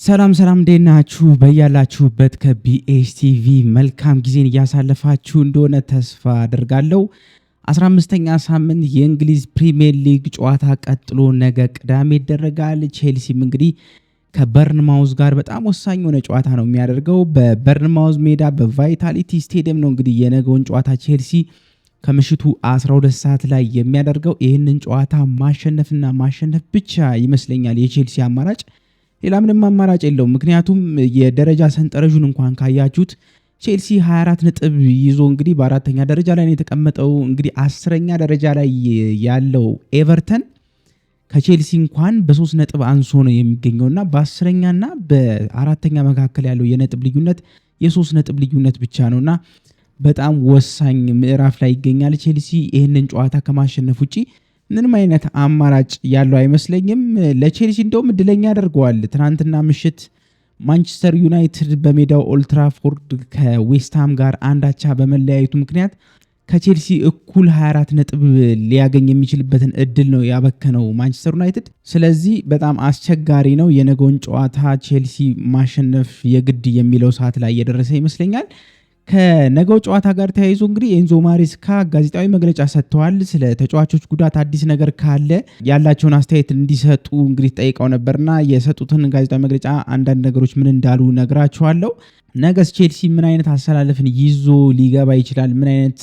ሰላም ሰላም፣ እንዴት ናችሁ? በያላችሁበት ከቢኤስቲቪ መልካም ጊዜን እያሳለፋችሁ እንደሆነ ተስፋ አደርጋለሁ። 15ኛ ሳምንት የእንግሊዝ ፕሪሚየር ሊግ ጨዋታ ቀጥሎ ነገ ቅዳሜ ይደረጋል። ቼልሲም እንግዲህ ከበርንማውዝ ጋር በጣም ወሳኝ የሆነ ጨዋታ ነው የሚያደርገው። በበርንማውዝ ሜዳ በቫይታሊቲ ስቴዲየም ነው እንግዲህ የነገውን ጨዋታ ቼልሲ ከምሽቱ 12 ሰዓት ላይ የሚያደርገው። ይህንን ጨዋታ ማሸነፍና ማሸነፍ ብቻ ይመስለኛል የቼልሲ አማራጭ። ሌላ ምንም አማራጭ የለውም። ምክንያቱም የደረጃ ሰንጠረዡን እንኳን ካያችሁት ቼልሲ 24 ነጥብ ይዞ እንግዲህ በአራተኛ ደረጃ ላይ ነው የተቀመጠው። እንግዲህ 10ኛ ደረጃ ላይ ያለው ኤቨርተን ከቼልሲ እንኳን በ3 ነጥብ አንሶ ነው የሚገኘውና በ10ኛና በአራተኛ መካከል ያለው የነጥብ ልዩነት የ3 ነጥብ ልዩነት ብቻ ነውና በጣም ወሳኝ ምዕራፍ ላይ ይገኛል ቼልሲ። ይህንን ጨዋታ ከማሸነፍ ውጪ ምንም አይነት አማራጭ ያለው አይመስለኝም። ለቼልሲ እንደውም እድለኛ ያደርገዋል። ትናንትና ምሽት ማንቸስተር ዩናይትድ በሜዳው ኦልትራፎርድ ከዌስትሃም ጋር አንድ አቻ በመለያየቱ ምክንያት ከቼልሲ እኩል 24 ነጥብ ሊያገኝ የሚችልበትን እድል ነው ያባከነው ማንቸስተር ዩናይትድ። ስለዚህ በጣም አስቸጋሪ ነው። የነገውን ጨዋታ ቼልሲ ማሸነፍ የግድ የሚለው ሰዓት ላይ እየደረሰ ይመስለኛል። ከነገው ጨዋታ ጋር ተያይዞ እንግዲህ ኤንዞ ማሬስካ ጋዜጣዊ መግለጫ ሰጥተዋል። ስለ ተጫዋቾች ጉዳት አዲስ ነገር ካለ ያላቸውን አስተያየት እንዲሰጡ እንግዲህ ጠይቀው ነበርና የሰጡትን ጋዜጣዊ መግለጫ አንዳንድ ነገሮች ምን እንዳሉ ነግራችኋለሁ። ነገስ ቼልሲ ምን አይነት አሰላለፍን ይዞ ሊገባ ይችላል፣ ምን አይነት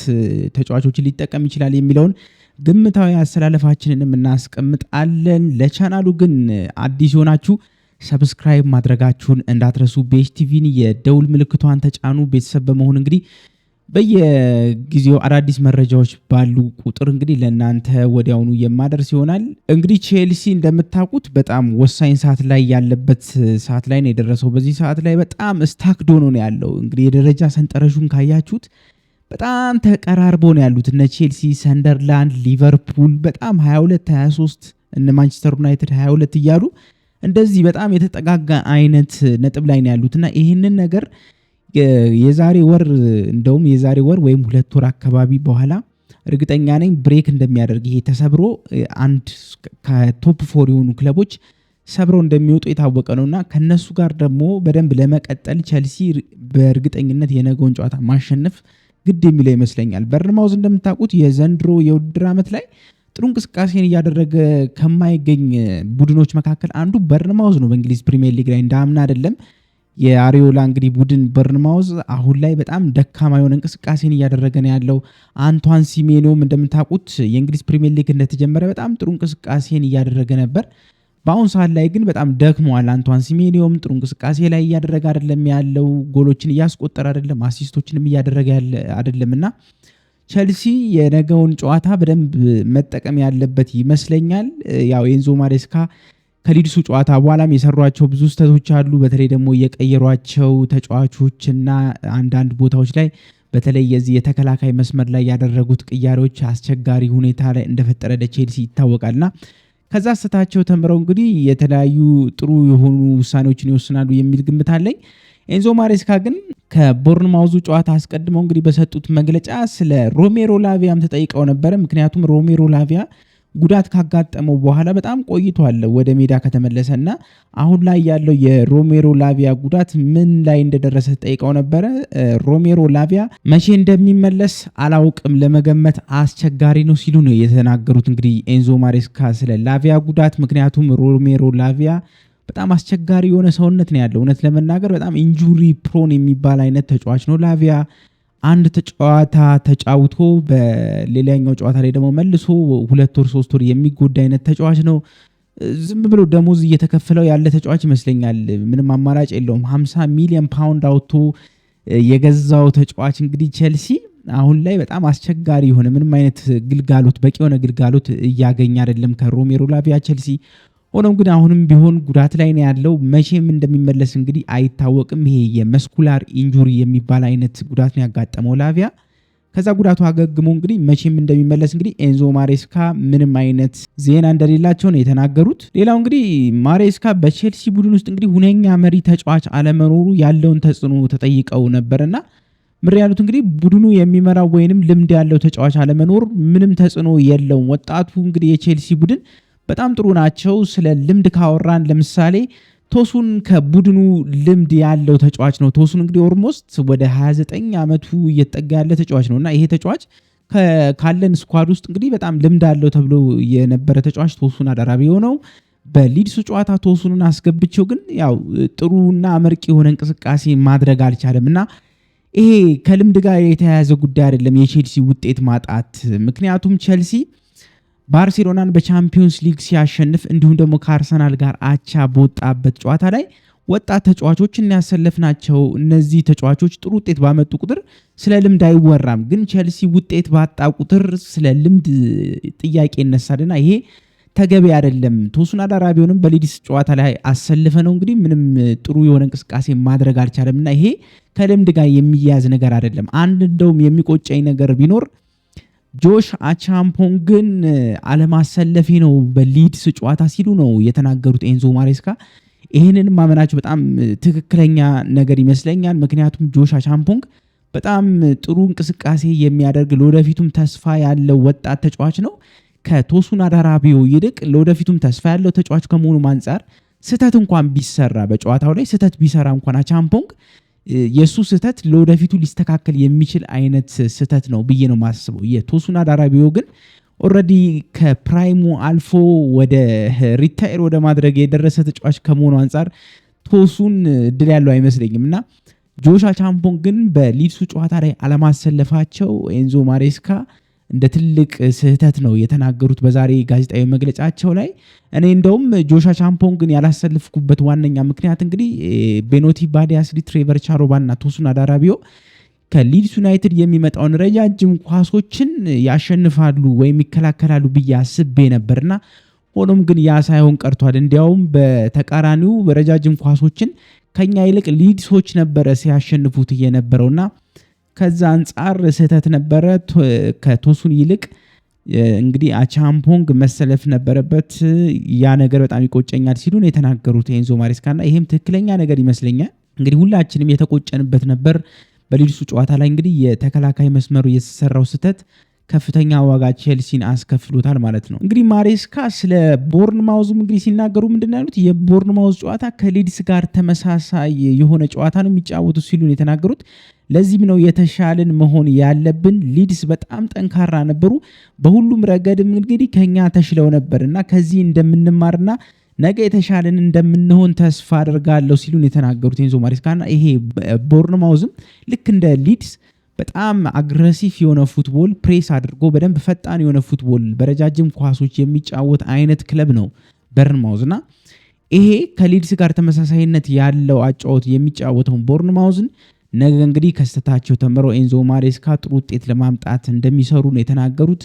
ተጫዋቾችን ሊጠቀም ይችላል የሚለውን ግምታዊ አሰላለፋችንንም እናስቀምጣለን። ለቻናሉ ግን አዲስ የሆናችሁ subscribe ማድረጋችሁን እንዳትረሱ። ቢኤችቲቪን የደውል ምልክቷን ተጫኑ። ቤተሰብ በመሆን እንግዲህ በየጊዜው አዳዲስ መረጃዎች ባሉ ቁጥር እንግዲህ ለእናንተ ወዲያውኑ የማደርስ ይሆናል። እንግዲህ ቼልሲ እንደምታውቁት በጣም ወሳኝ ሰዓት ላይ ያለበት ሰዓት ላይ ነው የደረሰው። በዚህ ሰዓት ላይ በጣም stacked ሆኖ ነው ያለው። እንግዲህ የደረጃ ሰንጠረዡን ካያችሁት በጣም ተቀራርቦ ነው ያሉት እነ ቼልሲ፣ ሰንደርላንድ፣ ሊቨርፑል በጣም 22 23፣ እነ ማንቸስተር ዩናይትድ 22 እያሉ እንደዚህ በጣም የተጠጋጋ አይነት ነጥብ ላይ ነው ያሉት። እና ይህንን ነገር የዛሬ ወር፣ እንደውም የዛሬ ወር ወይም 2 ወር አካባቢ በኋላ እርግጠኛ ነኝ break እንደሚያደርግ፣ ይሄ ተሰብሮ አንድ ከ top four የሆኑ ክለቦች ሰብረው እንደሚወጡ የታወቀ ነው። እና ከነሱ ጋር ደግሞ በደንብ ለመቀጠል ቸልሲ በእርግጠኝነት የነገውን ጨዋታ ማሸነፍ ግድ የሚለው ይመስለኛል። በርንማውዝ እንደምታውቁት የዘንድሮ የውድድር ዓመት ላይ ጥሩ እንቅስቃሴን እያደረገ ከማይገኝ ቡድኖች መካከል አንዱ በርንማውዝ ነው። በእንግሊዝ ፕሪሚየር ሊግ ላይ እንዳምና አይደለም። የአሪዮላ እንግዲህ ቡድን በርንማውዝ አሁን ላይ በጣም ደካማ የሆነ እንቅስቃሴን እያደረገ ነው ያለው። አንቷን ሲሜኖም እንደምታውቁት የእንግሊዝ ፕሪሚየር ሊግ እንደተጀመረ በጣም ጥሩ እንቅስቃሴን እያደረገ ነበር። በአሁን ሰዓት ላይ ግን በጣም ደክሟል። አንቷን ሲሜኒዮም ጥሩ እንቅስቃሴ ላይ እያደረገ አይደለም ያለው። ጎሎችን እያስቆጠረ አይደለም፣ assist ኦችንም እያደረገ ያለ አይደለም። እና ቸልሲ የነገውን ጨዋታ በደንብ መጠቀም ያለበት ይመስለኛል። ያው ኤንዞ ማሬስካ ከሊድሱ ጨዋታ በኋላም የሰሯቸው ብዙ ስህተቶች አሉ። በተለይ ደግሞ የቀየሯቸው ተጫዋቾችና አንዳንድ ቦታዎች ላይ በተለይ የዚህ የተከላካይ መስመር ላይ ያደረጉት ቅያሬዎች አስቸጋሪ ሁኔታ ላይ እንደፈጠረ ለቼልሲ ይታወቃልና ከዛ ስህተታቸው ተምረው እንግዲህ የተለያዩ ጥሩ የሆኑ ውሳኔዎችን ይወስናሉ የሚል ግምት አለኝ። ኤንዞ ማሬስካ ግን ከቦርንማውዙ ጨዋታ አስቀድመው እንግዲህ በሰጡት መግለጫ ስለ ሮሜሮ ላቪያም ተጠይቀው ነበረ። ምክንያቱም ሮሜሮ ላቪያ ጉዳት ካጋጠመው በኋላ በጣም ቆይቷል ወደ ሜዳ ከተመለሰ እና አሁን ላይ ያለው የሮሜሮ ላቪያ ጉዳት ምን ላይ እንደደረሰ ተጠይቀው ነበረ። ሮሜሮ ላቪያ መቼ እንደሚመለስ አላውቅም፣ ለመገመት አስቸጋሪ ነው ሲሉ ነው የተናገሩት። እንግዲህ ኤንዞ ማሬስካ ስለ ላቪያ ጉዳት፣ ምክንያቱም ሮሜሮ ላቪያ በጣም አስቸጋሪ የሆነ ሰውነት ነው ያለው። እውነት ለመናገር በጣም injury prone የሚባል አይነት ተጫዋች ነው ላቪያ። አንድ ጨዋታ ተጫውቶ በሌላኛው ጨዋታ ላይ ደግሞ መልሶ 2 ወር 3 ወር የሚጎዳ አይነት ተጫዋች ነው። ዝም ብሎ ደሞዝ እየተከፈለው ያለ ተጫዋች ይመስለኛል። ምንም አማራጭ የለውም። 50 ሚሊዮን ፓውንድ አውጥቶ የገዛው ተጫዋች እንግዲህ ቼልሲ አሁን ላይ በጣም አስቸጋሪ የሆነ፣ ምንም አይነት ግልጋሎት፣ በቂ የሆነ ግልጋሎት እያገኘ አይደለም ከሮሜሮ ላቪያ ቼልሲ። ሆኖም ግን አሁንም ቢሆን ጉዳት ላይ ነው ያለው። መቼም እንደሚመለስ እንግዲህ አይታወቅም። ይሄ የ muscular injury የሚባል አይነት ጉዳት ነው ያጋጠመው ላቪያ። ከዛ ጉዳቱ አገግሞ እንግዲህ መቼም እንደሚመለስ እንግዲህ ኤንዞ ማሬስካ ምንም አይነት ዜና እንደሌላቸው ነው የተናገሩት። ሌላው እንግዲህ ማሬስካ በቼልሲ ቡድን ውስጥ እንግዲህ ሁነኛ መሪ ተጫዋች አለመኖሩ ያለውን ተጽዕኖ ተጠይቀው ነበርና ምር ያሉት እንግዲህ ቡድኑ የሚመራው ወይንም ልምድ ያለው ተጫዋች አለመኖር ምንም ተጽዕኖ የለውም። ወጣቱ እንግዲህ የቼልሲ ቡድን በጣም ጥሩ ናቸው። ስለ ልምድ ካወራን ለምሳሌ ቶሱን ከቡድኑ ልምድ ያለው ተጫዋች ነው። ቶሱን እንግዲህ almost ወደ 29 ዓመቱ እየተጠጋ ያለ ተጫዋች ነው እና ይሄ ተጫዋች ካለን squad ውስጥ እንግዲህ በጣም ልምድ አለው ተብሎ የነበረ ተጫዋች ቶሱን አዳራቢዮ ነው። በሊድሱ ጨዋታ ቶሱንን አስገብቼው ግን ያው ጥሩና አመርቂ የሆነ እንቅስቃሴ ማድረግ አልቻለም እና ይሄ ከልምድ ጋር የተያያዘ ጉዳይ አይደለም የቼልሲ ውጤት ማጣት። ምክንያቱም ቼልሲ ባርሴሎናን በቻምፒዮንስ ሊግ ሲያሸንፍ እንዲሁም ደግሞ ከአርሰናል ጋር አቻ በወጣበት ጨዋታ ላይ ወጣት ተጫዋቾችን ያሰለፍናቸው። እነዚህ ተጫዋቾች ጥሩ ውጤት ባመጡ ቁጥር ስለ ልምድ አይወራም። ግን ቼልሲ ውጤት ባጣ ቁጥር ስለ ልምድ ጥያቄ ይነሳልና ይሄ ተገቢ አይደለም። ቶሱን አዳራቢውንም በሊድስ ጨዋታ ላይ አሰልፈ ነው እንግዲህ ምንም ጥሩ የሆነ እንቅስቃሴ ማድረግ አልቻለም እና ይሄ ከልምድ ጋር የሚያያዝ ነገር አይደለም። አንድ እንደውም የሚቆጨኝ ነገር ቢኖር ጆሽ አቻምፖንግን አለማሰለፌ ነው በሊድስ ጨዋታ ሲሉ ነው የተናገሩት ኤንዞ ማሬስካ። ይህንን ማመናቸው በጣም ትክክለኛ ነገር ይመስለኛል። ምክንያቱም ጆሽ አቻምፖንግ በጣም ጥሩ እንቅስቃሴ የሚያደርግ ለወደፊቱም ተስፋ ያለው ወጣት ተጫዋች ነው። ከቶሱን አዳራቢዮ ይልቅ ለወደፊቱም ተስፋ ያለው ተጫዋች ከመሆኑም አንጻር ስህተት እንኳን ቢሰራ፣ በጨዋታው ላይ ስህተት ቢሰራ እንኳን አቻምፖንግ የእሱ ስህተት ለወደፊቱ ሊስተካከል የሚችል አይነት ስህተት ነው ብዬ ነው የማስበው። የቶሱን አዳራቢዮ ግን already ከ prime ኡ አልፎ ወደ retire ወደ ማድረግ የደረሰ ተጫዋች ከመሆኑ አንጻር ቶሱን እድል ያለው አይመስለኝም እና ጆሽ አቻምፖንግ ግን በሊድሱ ጨዋታ ላይ አለማሰለፋቸው ኤንዞ ማሬስካ እንደ ትልቅ ስህተት ነው የተናገሩት በዛሬ ጋዜጣዊ መግለጫቸው ላይ። እኔ እንደውም ጆሽ አቻምፖንግን ያላሰልፍኩበት ዋነኛ ምክንያት እንግዲህ ቤኖቲ ባዲያስሊ፣ ትሬቨር ቻሮባና ቶሱን አዳራቢዮ ከሊድስ ዩናይትድ የሚመጣውን ረጃጅም ኳሶችን ያሸንፋሉ ወይም ይከላከላሉ ብዬ አስቤ ነበርና ሆኖም ግን ያ ሳይሆን ቀርቷል። እንዲያውም በተቃራኒው ረጃጅም ኳሶችን ከኛ ይልቅ ሊድሶች ነበረ ሲያሸንፉት የነበረውና ከዛ አንጻር ስህተት ነበረ። ከቶሱን ይልቅ እንግዲህ አቻምፖንግ መሰለፍ ነበረበት። ያ ነገር በጣም ይቆጨኛል ሲሉ ነው የተናገሩት ኤንዞ ማሬስካና ይሄም ትክክለኛ ነገር ይመስለኛል። እንግዲህ ሁላችንም የተቆጨንበት ነበር። በሊድሱ ጨዋታ ላይ እንግዲህ የተከላካይ መስመሩ የተሰራው ስህተት ከፍተኛ ዋጋ ቼልሲን አስከፍሎታል ማለት ነው። እንግዲህ ማሬስካ ስለ ቦርንማውዝም እንግዲህ ሲናገሩ ምንድን ያሉት የቦርንማውዝ ጨዋታ ከሊድስ ጋር ተመሳሳይ የሆነ ጨዋታ ነው የሚጫወቱ ሲሉ ነው የተናገሩት። ለዚህም ነው የተሻልን መሆን ያለብን። ሊድስ በጣም ጠንካራ ነበሩ፣ በሁሉም ረገድም እንግዲህ ከኛ ተሽለው ነበር እና ከዚህ እንደምንማርና ነገ የተሻለን እንደምንሆን ተስፋ አደርጋለሁ ሲሉ ነው የተናገሩት ኤንዞ ማሬስካና ይሄ ቦርንማውዝም ልክ እንደ ሊድስ በጣም aggressive የሆነ football press አድርጎ በደንብ ፈጣን የሆነ football በረጃጅም ኳሶች የሚጫወት አይነት ክለብ ነው ቦርንማውዝ እና ይሄ ከሊድስ ጋር ተመሳሳይነት ያለው አጫወት የሚጫወተውን ቦርንማውዝን ነገ እንግዲህ ከስህተታቸው ተምረው ኤንዞ ማሬስካ ጥሩ ውጤት ለማምጣት እንደሚሰሩ ነው የተናገሩት።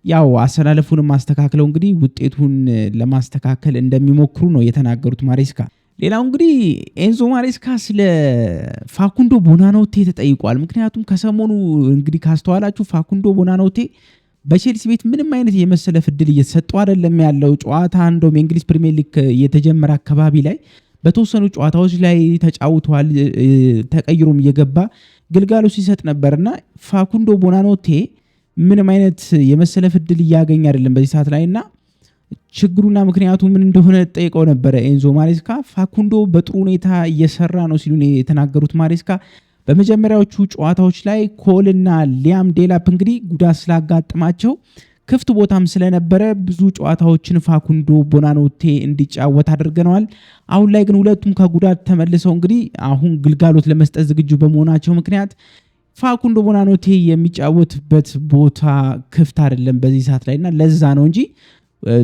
ያው አሰላለፉንም አስተካክለው እንግዲህ ውጤቱን ለማስተካከል እንደሚሞክሩ ነው የተናገሩት ማሬስካ። ሌላው እንግዲህ ኤንዞ ማሬስካ ስለ ፋኩንዶ ቦናኖቴ ተጠይቋል። ምክንያቱም ከሰሞኑ እንግዲህ ካስተዋላችሁ ፋኩንዶ ቦናኖቴ በቼልሲ ቤት ምንም አይነት የመሰለፍ እድል እየተሰጠው አይደለም ያለው ጨዋታ። እንደውም የእንግሊዝ ፕሪሚየር ሊግ የተጀመረ አካባቢ ላይ በተወሰኑ ጨዋታዎች ላይ ተጫውተዋል። ተቀይሮም እየገባ ግልጋሎት ሲሰጥ ነበርና ፋኩንዶ ቦናኖቴ ምንም አይነት የመሰለፍ እድል እያገኘ አይደለም በዚህ ሰዓት ላይ እና ችግሩና ምክንያቱ ምን እንደሆነ ጠይቀው ነበረ ኤንዞ ማሬስካ። ፋኩንዶ በጥሩ ሁኔታ እየሰራ ነው ሲሉ የተናገሩት ማሬስካ በመጀመሪያዎቹ ጨዋታዎች ላይ ኮልና ሊያም ዴላፕ እንግዲህ ጉዳት ስላጋጥማቸው ክፍት ቦታም ስለነበረ ብዙ ጨዋታዎችን ፋኩንዶ ቦናኖቴ እንዲጫወት አድርገነዋል። አሁን ላይ ግን ሁለቱም ከጉዳት ተመልሰው እንግዲህ አሁን ግልጋሎት ለመስጠት ዝግጁ በመሆናቸው ምክንያት ፋኩንዶ ቦናኖቴ የሚጫወትበት ቦታ ክፍት አይደለም በዚህ ሰዓት ላይ እና ለዛ ነው እንጂ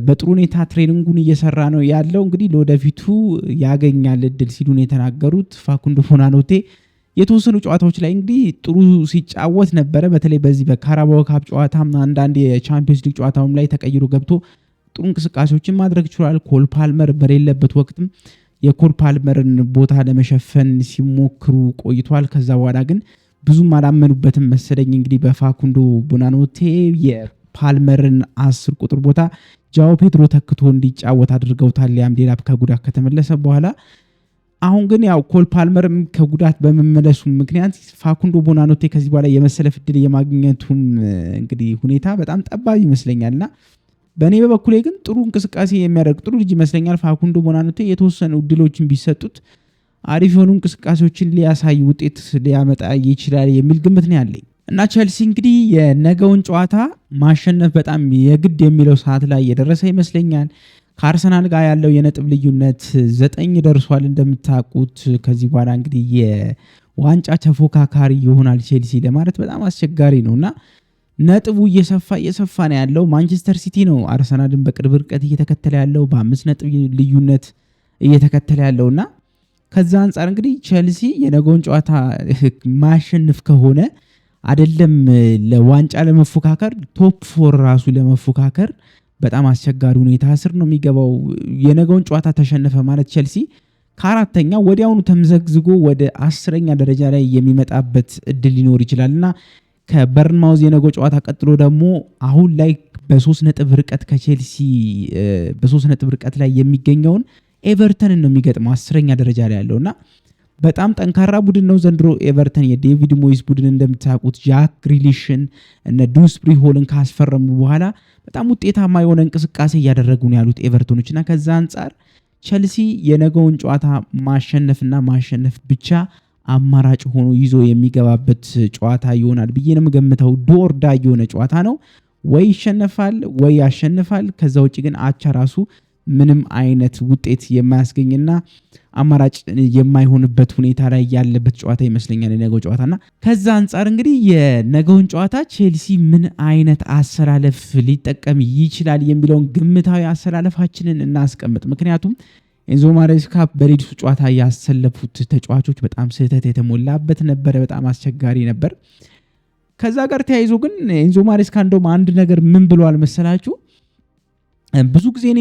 በጥሩ ሁኔታ training ኡን እየሰራ ነው ያለው። እንግዲህ ለወደፊቱ ያገኛል እድል ሲሉ ነው የተናገሩት። ፋኩንዶ ቦናኖቴ የተወሰኑ ጨዋታዎች ላይ እንግዲህ ጥሩ ሲጫወት ነበረ። በተለይ በዚህ በካራባኦ ካፕ ጨዋታ፣ አንዳንድ የቻምፒዮንስ ሊግ ጨዋታውም ላይ ተቀይሮ ገብቶ ጥሩ እንቅስቃሴዎችን ማድረግ ችሏል። ኮል ፓልመር በሌለበት ወቅትም የኮል ፓልመርን ቦታ ለመሸፈን ሲሞክሩ ቆይቷል። ከዛ በኋላ ግን ብዙም አላመኑበትም መሰለኝ። እንግዲህ በፋኩንዶ ቦናኖቴ የፓልመርን 10 ቁጥር ቦታ ጃኦ ፔድሮ ተክቶ እንዲጫወት አድርገውታል። ሊያም ዴላፕ ከጉዳት ከተመለሰ በኋላ አሁን ግን ያው ኮል ፓልመርም ከጉዳት በመመለሱ ምክንያት ፋኩንዶ ቦናኖቴ ከዚህ በኋላ የመሰለፍ እድል የማግኘቱም እንግዲህ ሁኔታ በጣም ጠባብ ይመስለኛልና በእኔ በበኩሌ ግን ጥሩ እንቅስቃሴ የሚያደርግ ጥሩ ልጅ ይመስለኛል። ፋኩንዶ ቦናኖቴ የተወሰኑ እድሎችን ቢሰጡት አሪፍ የሆኑ እንቅስቃሴዎችን ሊያሳይ ውጤት ሊያመጣ ይችላል የሚል ግምት ነው ያለኝ። እና ቸልሲ እንግዲህ የነገውን ጨዋታ ማሸነፍ በጣም የግድ የሚለው ሰዓት ላይ የደረሰ ይመስለኛል። ከአርሰናል ጋር ያለው የነጥብ ልዩነት 9 ደርሷል እንደምታውቁት። ከዚህ በኋላ እንግዲህ የዋንጫ ተፎካካሪ ይሆናል ቼልሲ ለማለት በጣም አስቸጋሪ ነውና ነጥቡ እየሰፋ እየሰፋ ነው ያለው። ማንቸስተር ሲቲ ነው አርሰናልን በቅርብ ርቀት እየተከተለ ያለው፣ በ5 ነጥብ ልዩነት እየተከተለ ያለውና ከዛ አንፃር እንግዲህ ቼልሲ የነገውን ጨዋታ ማሸነፍ ከሆነ አይደለም ለዋንጫ ለመፎካከር top 4 ራሱ ለመፎካከር በጣም አስቸጋሪ ሁኔታ ስር ነው የሚገባው። የነገውን ጨዋታ ተሸነፈ ማለት ቼልሲ ከአራተኛ ወዲያውኑ ተምዘግዝጎ ወደ 10ኛ ደረጃ ላይ የሚመጣበት እድል ሊኖር ይችላልና ከበርንማውዝ የነገው ጨዋታ ቀጥሎ ደግሞ አሁን ላይ በ3 ነጥብ ርቀት ከቼልሲ በ3 ነጥብ ርቀት ላይ የሚገኘውን ኤቨርተንን ነው የሚገጥመው 10ኛ ደረጃ ላይ ያለውና በጣም ጠንካራ ቡድን ነው ዘንድሮ ኤቨርተን። የዴቪድ ሞይስ ቡድን እንደምታውቁት ጃክ ግሪሊሽን እነ ዱስብሪ ሆልን ካስፈረሙ በኋላ በጣም ውጤታማ የሆነ እንቅስቃሴ እያደረጉ ነው ያሉት ኤቨርተኖችና ከዛ አንፃር ቸልሲ የነገውን ጨዋታ ማሸነፍና ማሸነፍ ብቻ አማራጭ ሆኖ ይዞ የሚገባበት ጨዋታ ይሆናል ብዬ ነው የምገምተው። do or die የሆነ ጨዋታ ነው። ወይ ይሸነፋል ወይ ያሸንፋል። ከዛ ውጪ ግን አቻ ራሱ ምንም አይነት ውጤት የማያስገኝና አማራጭ የማይሆንበት ሁኔታ ላይ ያለበት ጨዋታ ይመስለኛል የነገው ጨዋታና ከዛ አንፃር እንግዲህ የነገውን ጨዋታ ቼልሲ ምን አይነት አሰላለፍ ሊጠቀም ይችላል የሚለውን ግምታዊ አሰላለፋችንን እናስቀምጥ። ምክንያቱም ኤንዞ ማሬስካ በሊድሱ ጨዋታ ያሰለፉት ተጫዋቾች በጣም ስህተት የተሞላበት ነበር፣ በጣም አስቸጋሪ ነበር። ከዛ ጋር ተያይዞ ግን ኤንዞ ማሬስካ እንደውም አንድ ነገር ምን ብሏል መሰላችሁ? ብዙ ጊዜ እኔ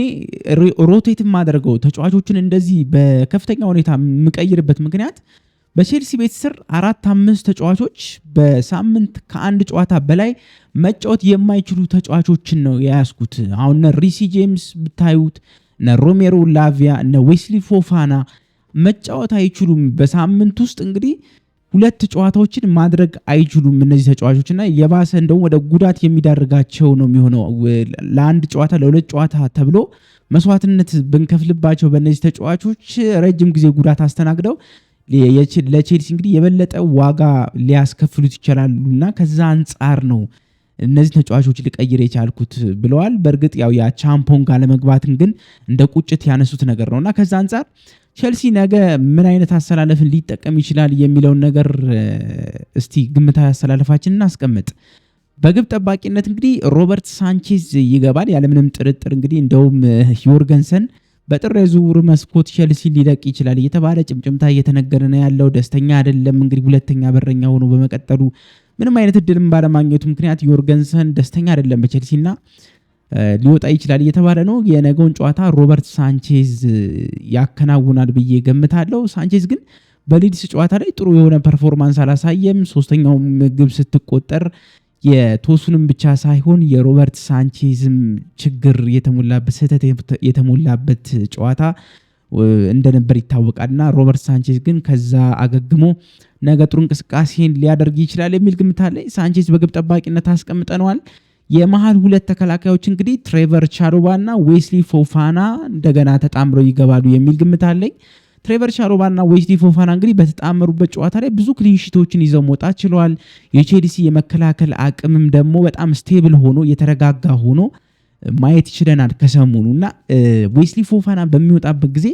rotate የማደርገው ተጫዋቾችን እንደዚህ በከፍተኛ ሁኔታ የምቀይርበት ምክንያት በቼልሲ ቤት ስር 4-5 ተጫዋቾች በሳምንት ከአንድ ጨዋታ በላይ መጫወት የማይችሉ ተጫዋቾችን ነው የያዝኩት። አሁን እነ ሪሲ ጄምስ ብታዩት፣ እነ ሮሜሮ ላቪያ፣ እነ ዌስሊ ፎፋና መጫወት አይችሉም። በሳምንት ውስጥ እንግዲህ 2 ጨዋታዎችን ማድረግ አይችሉም እነዚህ ተጫዋቾች እና የባሰ እንደውም ወደ ጉዳት የሚዳርጋቸው ነው የሚሆነው። ለአንድ ጨዋታ ለሁለት ጨዋታ ተብሎ መስዋዕትነት ብንከፍልባቸው በእነዚህ ተጫዋቾች ረጅም ጊዜ ጉዳት አስተናግደው ለቼልሲ እንግዲህ የበለጠ ዋጋ ሊያስከፍሉት ይችላሉና ከዛ አንፃር ነው እነዚህ ተጫዋቾች ልቀይር የቻልኩት ብለዋል። በእርግጥ ያው ያቻምፖንግ አለመግባትን ግን እንደ ቁጭት ያነሱት ነገር ነውና ከዛ አንፃር ቼልሲ ነገ ምን አይነት አሰላለፍን ሊጠቀም ይችላል የሚለውን ነገር እስቲ ግምታዊ አሰላለፋችንን እናስቀምጥ። በግብ ጠባቂነት እንግዲህ ሮበርት ሳንቼዝ ይገባል ያለምንም ጥርጥር። እንግዲህ እንደውም ዮርገንሰን በጥር የዝውውር መስኮት ቼልሲ ሊለቅ ይችላል እየተባለ ጭምጭምታ እየተነገረ ነው ያለው። ደስተኛ አይደለም እንግዲህ ሁለተኛ በረኛ ሆኖ በመቀጠሉ ምንም አይነት እድልም ባለማግኘቱ ምክንያት ዮርገንሰን ደስተኛ አይደለም በቼልሲና ሊወጣ ይችላል እየተባለ ነው። የነገውን ጨዋታ ሮበርት ሳንቼዝ ያከናውናል ብዬ ገምታለሁ። ሳንቼዝ ግን በሊድስ ጨዋታ ላይ ጥሩ የሆነ performance አላሳየም። ሶስተኛው ግብ ስትቆጠር የቶሱንም ብቻ ሳይሆን የሮበርት ሳንቼዝም ችግር የተሞላበት ስህተት የተሞላበት ጨዋታ እንደነበር ይታወቃልና ሮበርት ሳንቼዝ ግን ከዛ አገግሞ ነገ ጥሩ እንቅስቃሴን ሊያደርግ ይችላል የሚል ግምት አለ። ሳንቼዝ በግብ ጠባቂነት አስቀምጠነዋል። የመሃል ሁለት ተከላካዮች እንግዲህ ትሬቨር ቻሎባና ዌስሊ ፎፋና እንደገና ተጣምረው ይገባሉ የሚል ግምት አለኝ። ትሬቨር ቻሎባና ዌስሊ ፎፋና እንግዲህ በተጣመሩበት ጨዋታ ላይ ብዙ clean sheet ኦችን ይዘው መውጣት ችለዋል። የቼልሲ የመከላከል አቅምም ደግሞ በጣም stable ሆኖ የተረጋጋ ሆኖ ማየት ችለናል ከሰሞኑና ዌስሊ ፎፋና በሚወጣበት ጊዜ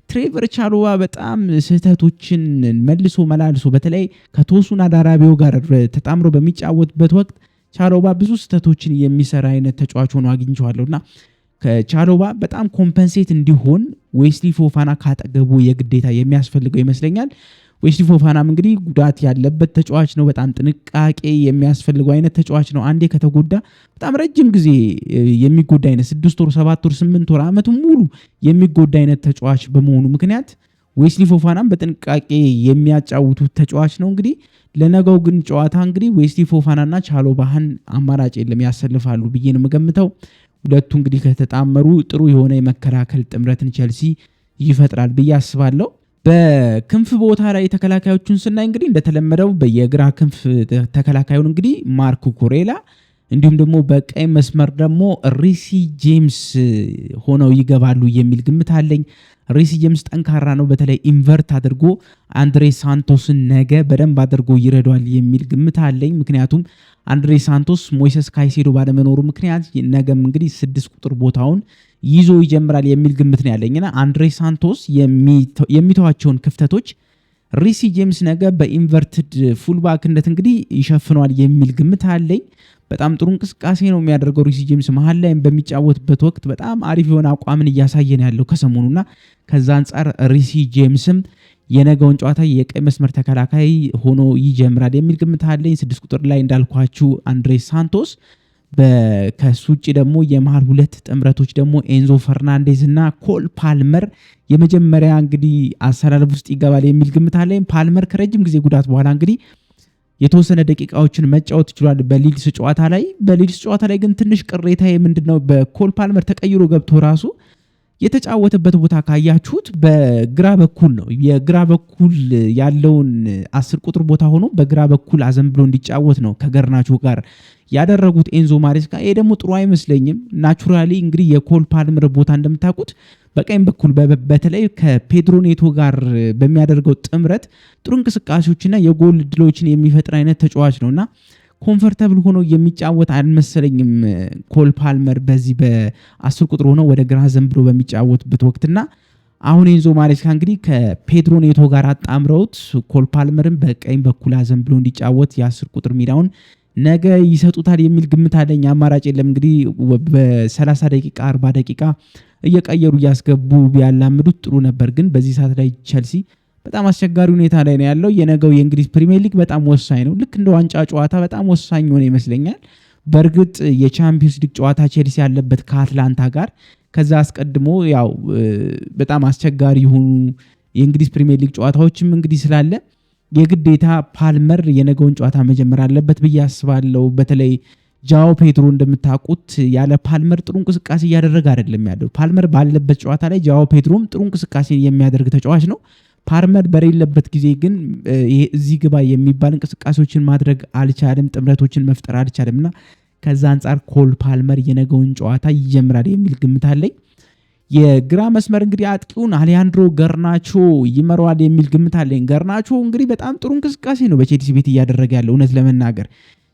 ትሬቨር ቻሎባ በጣም ስህተቶችን መልሶ መላልሶ በተለይ ከቶሱን አዳራቢዮ ጋር ተጣምሮ በሚጫወትበት ወቅት ቻሎባ ብዙ ስህተቶችን የሚሰራ አይነት ተጫዋች ሆኖ አግኝቼዋለሁና ከቻሎባ በጣም compensate እንዲሆን ዌስሊ ፎፋና ካጠገቡ የግዴታ የሚያስፈልገው ይመስለኛል። ዌስሊ ፎፋናም እንግዲህ ጉዳት ያለበት ተጫዋች ነው። በጣም ጥንቃቄ የሚያስፈልገው አይነት ተጫዋች ነው። አንዴ ከተጎዳ በጣም ረጅም ጊዜ የሚጎዳ አይነት 6 ወር 7 ወር 8 ወር አመቱ ሙሉ የሚጎዳ አይነት ተጫዋች በመሆኑ ምክንያት ዌስሊ ፎፋናም በጥንቃቄ የሚያጫውቱት ተጫዋች ነው። እንግዲህ ለነገው ግን ጨዋታ እንግዲህ ዌስሊ ፎፋናና ቻሎባህን አማራጭ የለም ያሰልፋሉ ብዬ ነው የምገምተው። ሁለቱ እንግዲህ ከተጣመሩ ጥሩ የሆነ የመከላከል ጥምረትን ቼልሲ ይፈጥራል ብዬ አስባለሁ። በክንፍ ቦታ ላይ ተከላካዮቹን ስናይ እንግዲህ እንደተለመደው በየግራ ክንፍ ተከላካዩን እንግዲህ ማርክ ኩኩሬላ እንዲሁም ደግሞ በቀኝ መስመር ደግሞ ሪሲ ጄምስ ሆነው ይገባሉ የሚል ግምት አለኝ። ሪሲ ጄምስ ጠንካራ ነው። በተለይ invert አድርጎ አንድሬ ሳንቶስን ነገ በደንብ አድርጎ ይረዷል የሚል ግምት አለኝ። ምክንያቱም አንድሬ ሳንቶስ ሞይሰስ ካይሴዶ ባለመኖሩ ምክንያት ነገም እንግዲህ 6 ቁጥር ቦታውን ይዞ ይጀምራል የሚል ግምት ነው ያለኝና አንድሬ ሳንቶስ የሚተዋቸውን ክፍተቶች ሪሲ ጄምስ ነገ በ inverted fullback ነት እንግዲህ ይሸፍነዋል የሚል ግምት አለኝ። በጣም ጥሩ እንቅስቃሴ ነው የሚያደርገው ሪሲ ጄምስ። መሀል ላይም በሚጫወትበት ወቅት በጣም አሪፍ የሆነ አቋምን እያሳየን ያለው ከሰሞኑና ከዛ አንጻር ሪሲ ጄምስም የነገውን ጨዋታ የቀኝ መስመር ተከላካይ ሆኖ ይጀምራል የሚል ግምት አለኝ። 6 ቁጥር ላይ እንዳልኳችሁ አንድሬ ሳንቶስ፣ ከሱ ውጭ ደግሞ የመሀል ሁለት ጥምረቶች ደግሞ ኤንዞ ፈርናንዴዝ እና ኮል ፓልመር የመጀመሪያ እንግዲህ አሰላለፍ ውስጥ ይገባል የሚል ግምት አለኝ። ፓልመር ከረጅም ጊዜ ጉዳት በኋላ እንግዲህ የተወሰነ ደቂቃዎችን መጫወት ችሏል በሊድስ ጨዋታ ላይ። በሊድስ ጨዋታ ላይ ግን ትንሽ ቅሬታ ምንድን ነው፣ በኮል ፓልመር ተቀይሮ ገብቶ ራሱ የተጫወተበት ቦታ ካያችሁት በግራ በኩል ነው። የግራ በኩል ያለውን 10 ቁጥር ቦታ ሆኖ በግራ በኩል አዘንብሎ እንዲጫወት ነው ከገርናቾ ጋር ያደረጉት ኤንዞ ማሬስካ። ይሄ ደግሞ ጥሩ አይመስለኝም። Naturally እንግዲህ የኮል ፓልመር ቦታ እንደምታውቁት በቀኝ በኩል በተለይ ከፔድሮ ኔቶ ጋር በሚያደርገው ጥምረት ጥሩ እንቅስቃሴዎችና የጎል እድሎችን የሚፈጥር አይነት ተጫዋች ነው እና comfortable ሆኖ የሚጫወት አልመሰለኝም። ኮል ፓልመር በዚህ በ10 ቁጥር ሆኖ ወደ ግራ ዘንብሎ በሚጫወትበት ወቅትና አሁን ኤንዞ ማሬስካ እንግዲህ ከፔድሮ ኔቶ ጋር አጣምረውት ኮል ፓልመርን በቀኝ በኩል አዘንብሎ እንዲጫወት የ10 ቁጥር ሚናውን ነገ ይሰጡታል የሚል ግምት አለኝ። አማራጭ የለም፣ እንግዲህ በ30 ደቂቃ፣ 40 ደቂቃ እየቀየሩ እያስገቡ ቢያላምዱት ጥሩ ነበር። ግን በዚህ ሰዓት ላይ ቸልሲ በጣም አስቸጋሪ ሁኔታ ላይ ነው ያለው። የነገው የእንግሊዝ ፕሪሚየር ሊግ በጣም ወሳኝ ነው። ልክ እንደ ዋንጫ ጨዋታ በጣም ወሳኝ የሆነ ይመስለኛል። በእርግጥ የቻምፒዮንስ ሊግ ጨዋታ ቼልሲ ያለበት ከአትላንታ ጋር፣ ከዛ አስቀድሞ ያው በጣም አስቸጋሪ የሆኑ የእንግሊዝ ፕሪሚየር ሊግ ጨዋታዎችም እንግዲህ ስላለ የግዴታ ፓልመር የነገውን ጨዋታ መጀመር አለበት ብዬ አስባለሁ። በተለይ ጃኦ ፔድሮ እንደምታውቁት ያለ ፓልመር ጥሩ እንቅስቃሴ እያደረገ አይደለም ያለው። ፓልመር ባለበት ጨዋታ ላይ ጃኦ ፔድሮም ጥሩ እንቅስቃሴ የሚያደርግ ተጫዋች ነው። ፓልመር በሌለበት ጊዜ ግን ይሄ እዚህ ግባ የሚባል እንቅስቃሴዎችን ማድረግ አልቻለም፣ ጥምረቶችን መፍጠር አልቻለም እና ከዛ አንጻር ኮል ፓልመር የነገውን ጨዋታ ይጀምራል የሚል ግምት አለኝ። የግራ መስመር እንግዲህ አጥቂውን አሌሃንድሮ ገርናቾ ይመራዋል የሚል ግምት አለኝ። ገርናቾ እንግዲህ በጣም ጥሩ እንቅስቃሴ ነው በቼልሲ ቤት እያደረገ ያለው። እውነት ለመናገር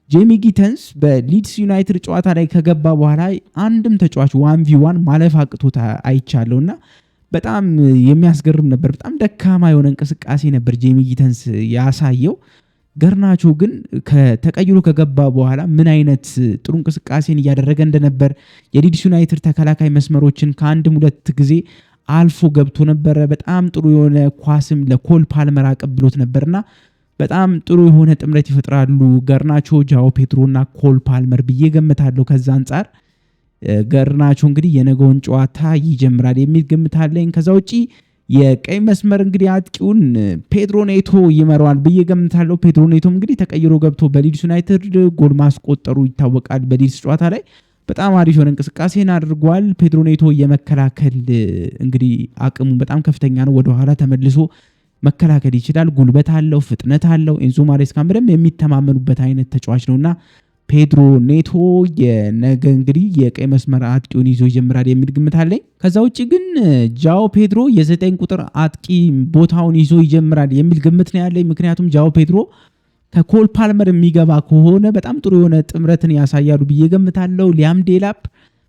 ጄሚ ጊተንስ በሊድስ ዩናይትድ ጨዋታ ላይ ከገባ በኋላ አንድም ተጫዋች 1 v 1 ማለፍ አቅቶት አይቻለሁ እና በጣም የሚያስገርም ነበር። በጣም ደካማ የሆነ እንቅስቃሴ ነበር ጄሚ ጊተንስ ያሳየው። ገርናቾ ግን ተቀይሮ ከገባ በኋላ ምን አይነት ጥሩ እንቅስቃሴን እያደረገ እንደነበር፣ የሊድስ ዩናይትድ ተከላካይ መስመሮችን ከአንድም ሁለት ጊዜ አልፎ ገብቶ ነበረ። በጣም ጥሩ የሆነ ኳስም ለኮል ፓልመር አቀብሎት ነበርና በጣም ጥሩ የሆነ ጥምረት ይፈጥራሉ ገርናቾ፣ ጃኦ ፔድሮ እና ኮል ፓልመር ብዬ ገምታለሁ። ከዛ አንጻር ገርናቾ እንግዲህ የነገውን ጨዋታ ይጀምራል የሚል ግምት አለኝ። ከዛ ውጪ የቀኝ መስመር እንግዲህ አጥቂውን ፔድሮ ኔቶ ይመራዋል ብዬ ገምታለሁ። ፔድሮ ኔቶም እንግዲህ ተቀይሮ ገብቶ በሊድስ ዩናይትድ ጎል ማስቆጠሩ ይታወቃል። በሊድስ ጨዋታ ላይ በጣም አሪፍ የሆነ እንቅስቃሴን አድርጓል። ፔድሮ ኔቶ የመከላከል እንግዲህ አቅሙ በጣም ከፍተኛ ነው። ወደኋላ ተመልሶ መከላከል ይችላል። ጉልበት አለው፣ ፍጥነት አለው። ኤንዞ ማሬስካን በደንብ የሚተማመኑበት አይነት ተጫዋች ነውና ፔድሮ ኔቶ የነገ እንግዲህ የቀኝ መስመር አጥቂውን ይዞ ይጀምራል የሚል ግምት አለኝ። ከዛ ውጭ ግን ጃኦ ፔድሮ የ9 ቁጥር አጥቂ ቦታውን ይዞ ይጀምራል የሚል ግምት ነው ያለኝ። ምክንያቱም ጃኦ ፔድሮ ከኮል ፓልመር የሚገባ ከሆነ በጣም ጥሩ የሆነ ጥምረትን ያሳያሉ ብዬ ገምታለሁ። ሊያም ዴላፕ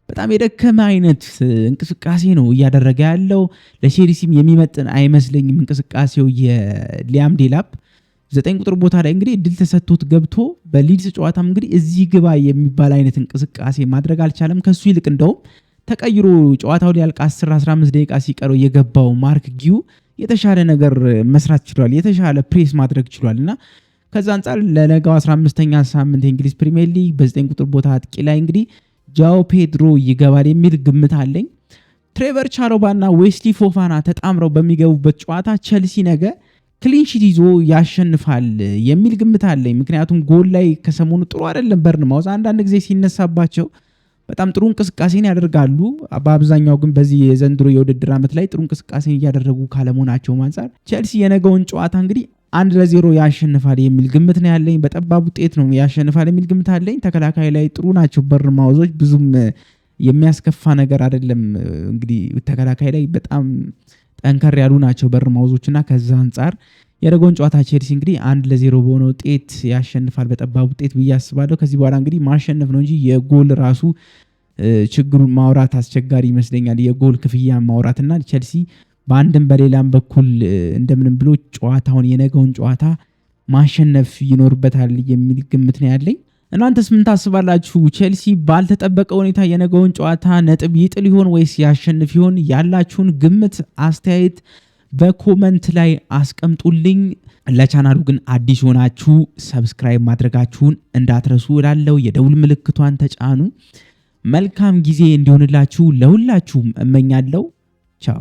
በጣም የደከመ አይነት እንቅስቃሴ ነው እያደረገ ያለው። ለቼልሲም የሚመጥን አይመስለኝም እንቅስቃሴው የሊያም ዴላፕ። 9 ቁጥር ቦታ ላይ እንግዲህ እድል ተሰጥቶት ገብቶ በሊድስ ጨዋታም እንግዲህ እዚህ ግባ የሚባል አይነት እንቅስቃሴ ማድረግ አልቻለም። ከሱ ይልቅ እንደውም ተቀይሮ ጨዋታው ሊያልቅ 10 15 ደቂቃ ሲቀረው የገባው ማርክ ጊዩ የተሻለ ነገር መስራት ችሏል። የተሻለ ፕሬስ ማድረግ ችሏል እና ከዛ አንጻር ለነገው 15ኛ ሳምንት የእንግሊዝ ፕሪሚየር ሊግ በ9 ቁጥር ቦታ አጥቂ ላይ እንግዲህ ጃኦ ፔድሮ ይገባል የሚል ግምት አለኝ። ትሬቨር ቻሎባና ዌስሊ ፎፋና ተጣምረው በሚገቡበት ጨዋታ ቸልሲ ነገ clean sheet ይዞ ያሸንፋል የሚል ግምት አለኝ። ምክንያቱም ጎል ላይ ከሰሞኑ ጥሩ አይደለም በርንማውዝ፣ አንዳንድ ጊዜ ሲነሳባቸው በጣም ጥሩ እንቅስቃሴን ያደርጋሉ። በአብዛኛው ግን በዚህ የዘንድሮ የውድድር ዓመት ላይ ጥሩ እንቅስቃሴን እያደረጉ ካለመሆናቸው አንጻር ቸልሲ የነገውን ጨዋታ እንግዲህ 1-0 ያሸንፋል የሚል ግምት ነው ያለኝ። በጠባብ ውጤት ነው ያሸንፋል የሚል ግምት አለኝ። ተከላካይ ላይ ጥሩ ናቸው በርንማውዞች፣ ብዙም የሚያስከፋ ነገር አይደለም። እንግዲህ ተከላካይ ላይ በጣም ጠንከር ያሉ ናቸው በርንማውዞች እና ከዛ አንጻር የነገውን ጨዋታ ቼልሲ እንግዲህ 1-0 በሆነ ውጤት ያሸንፋል በጠባብ ውጤት ብዬ አስባለሁ። ከዚህ በኋላ እንግዲህ ማሸነፍ ነው እንጂ የጎል ራሱ ችግሩን ማውራት አስቸጋሪ ይመስለኛል። የጎል ክፍያ ማውራትና ቼልሲ በአንድም በሌላም በኩል እንደምንም ብሎ ጨዋታውን የነገውን ጨዋታ ማሸነፍ ይኖርበታል የሚል ግምት ነው ያለኝ። እናንተስ ምን ታስባላችሁ? ቼልሲ ባልተጠበቀ ሁኔታ የነገውን ጨዋታ ነጥብ ይጥል ይሆን ወይስ ያሸንፍ ይሆን? ያላችሁን ግምት አስተያየት በ comment ላይ አስቀምጡልኝ። ለቻናሉ ግን አዲስ ሆናችሁ subscribe ማድረጋችሁን እንዳትረሱ እላለሁ። የደውል ምልክቷን ተጫኑ። መልካም ጊዜ እንዲሆንላችሁ ለሁላችሁም እመኛለሁ። ቻው።